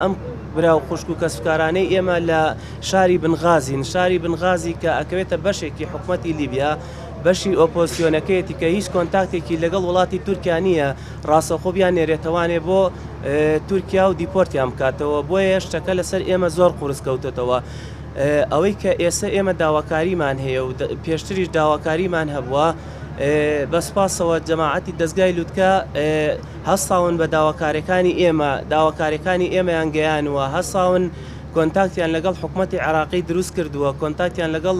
ئەم برا و خوشک و کەسوکارانەی ئێمە لە شاری بنغازین، شاری بنغازی کە ئەکەوێتە بەشێکی حکومەتی لیبیا، بەشی ئۆپۆزسیۆنەکەیەتی کە هیچ کۆنتاکتێکی لەگەڵ وڵاتی تورکیا نییە، ڕاستەوخۆ بیاننێرێتەوانێ بۆ تورکیا و دیپۆرتیان بکاتەوە، بۆیە شتەکە لەسەر ئێمە زۆر قورس کەوتۆتەوە. ئەوەی کە ئێسە ئێمە داواکاریمان هەیە و پێشتریش داواکاریمان هەبووە، بە سوپاسەوە جەماعەتی دەزگای لوتکە هەستاون بە داواکارەکانی ئێمە، داواکاریەکانی ئێمەیان گەیانووە، هەستاون کۆنتاکتیان لەگەڵ حکومەتی عێراقی دروست کردووە، کۆنتاکتیان لەگەڵ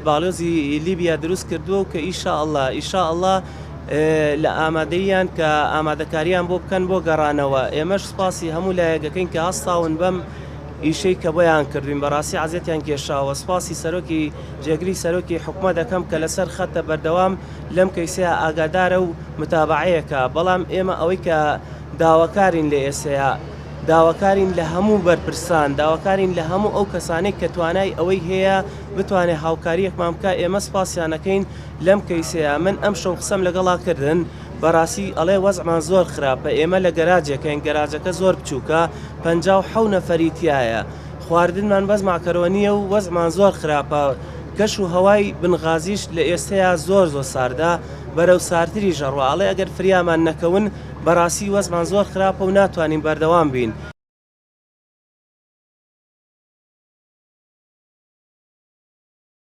باڵیۆزی لیبیا دروست کردووە و کە ئیشائەڵا ئیشائەڵا لە ئامادەییان کە ئامادەکاریان بۆ بکەن بۆ گەڕانەوە. ئێمەش سوپاسی هەموو لایەک ئەکەین کە هەستاون بەم ئیشەی کە بۆیان کردوین، بەڕاستی عەزێتیان کێشاوە. سوپاسی سەرۆکی جێگری سەرۆکی حکومەت ئەکەم کە لەسەر خەتە بەردەوام لەم کەیسەیا ئاگادارە و متابەعەیەکە، بەڵام ئێمە ئەوەی کە داواکارین لە ئێسەیا، داواکارین لە هەموو بەرپرسان، داواکارین لە هەموو ئەو کەسانەی کە توانای ئەوەی هەیە بتوانێ هاوکارییەکمان بکا، ئێمە سوپاسیان ئەکەین لەم کەیسەیا. من ئەمشەو قسەم لەگەڵا کردن، بەڕاستی ئەڵێ وەزعمان زۆر خراپە، ئێمە لە گەراجێکەین، گەراجەکە زۆر بچووکە، 57 نەفەری تیایە، خواردنمان بەس مەعکەرۆنییە و وەزعمان زۆر خراپە، کەش و هەوای بنغازیش لە ئێستەیا زۆر زۆر ساردە، بەرەو ساردتریش ئەڕوا، ئەڵێ ئەگەر فریامان نەکەون بەڕاستی وەزعمان زۆر خراپە و ناتوانین بەردەوام بین.